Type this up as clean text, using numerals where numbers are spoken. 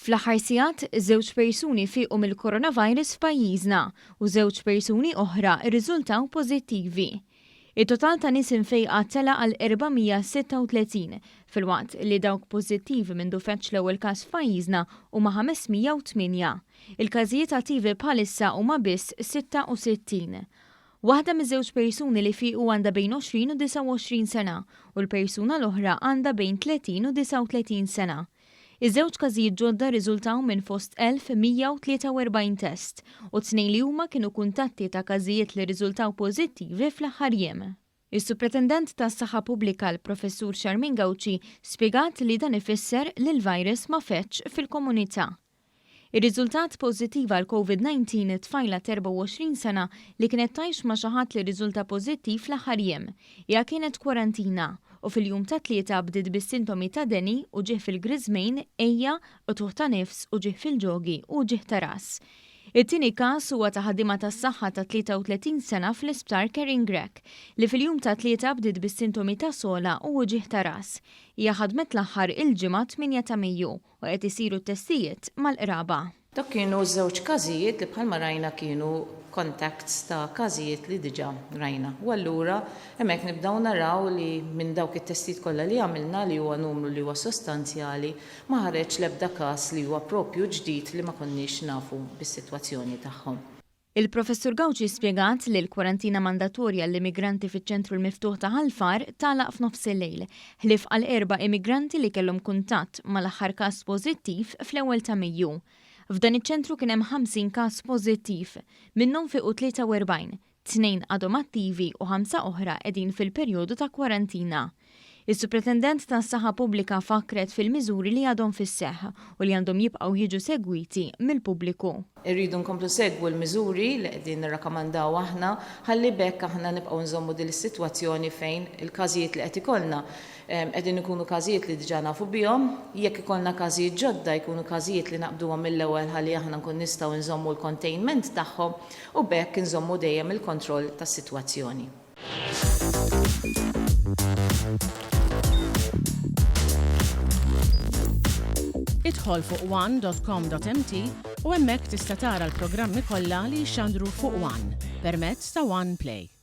Fl-aħħar sigħat, żewġ persuni fiequ mill-coronavirus f'pajjiżna u żewġ persuni oħra rriżultaw pożittivi. It-total ta' nies imfejqa tela' għal 436, filwaqt li dawk pożittivi mindu feġġ l-ewwel każ f'pajjiżna huma 508. Il-każijiet attivi bħalissa huma biss 66. Waħda miż-żewġ persuni li fiequ għandha bejn 20 u 29 sena u l-persuna l-oħra għandha bejn 30 u 39 sena. Iż-żewġ każijiet ġodda rriżultaw minn fost 1,143 test u t-tnejn li huma kienu kuntatti ta' każijiet li rriżultaw pożittivi fl-aħħar jiem. Is-Supretendent tas-Saħħa Pubblika l-Professur Charmaine Gauci spjegat li dan ifisser li l-virus ma feġġx fil-komunità. Irriżultat pożittiv għal Covid 19 tfajla t'24 sena li kienet tgħix ma' xi ħadd li rriżulta pożittiv fl-aħħar jiem. Hija kienet kwarantina u fil-jum tat-Tlieta bdiet bis-sintomi ta' deni, uġigħ fil-griżmejn, għejja, qtugħ ta' nifs, uġigħ fil-ġogi u uġigħ ta' ras. It-tieni każ huwa ta' ħaddiema tas-saħħa ta' 33 sena fl-Isptar Karen Grech li fil-jum tat-Tlieta bdiet bis-sintomi ta' sogħla u uġigħ ta' ras. Hija ħadmet l-aħħar il-Ġimgħa 8 ta' Mejju u qed isiru t-testijiet mal-qraba. Dawk kienu żewġ każijiet li bħalma rajna kienu contacts ta' każijiet li diġà rajna. U allura hemmhekk nibdew naraw li minn dawk it-testijiet kollha li għamilna, li huwa numru li huwa sostanzjali, ma ħareġ l-ebda każ li huwa propju ġdid li ma konniex nafu bis-sitwazzjoni tagħhom. Il-Professur Gauci spjegat li l-kwarantina mandatorja għall-immigranti fiċ-ċentru l-miftuħ ta' Ħal Far tagħlaq f'nofsillejl, ħlief għal erba' immigranti li kellhom kuntatt mal-aħħar każ pożittiv fl-ewwel ta' Mejju. F'dan iċ-ċentru kien hemm 50 każ pożittiv, minnhom fiequ 43, Tnejn għadhom attivi u ħamsa oħra qegħdin fil-perjodu ta' kwarantina. Is-Supretendent tas-Saħħa Pubblika fakkret fil-miżuri li għadhom fis-seħħ u li għandhom jibqgħu jiġu segwiti mill-pubbliku. Irridu nkomplu nsegwu l-miżuri li qegħdin nirrakkomandaw aħna ħalli b'hekk aħna nibqgħu nżommu din is-sitwazzjoni fejn il-każijiet li qed ikollna qegħdin ikunu każijiet li diġà nafu bihom. Jekk ikollna każijiet ġodda jkunu każijiet li naqbduhom mill-ewwel ħalli aħna nkun nistgħu nżommu l-containment tagħhom u b'hekk inżommu dejjem il-kontroll tas-sitwazzjoni. Idħol fuq one dot com dot mt u hemmhekk tista' tara l-programmi kollha li jixxandru fuq one permezz ta' One Play.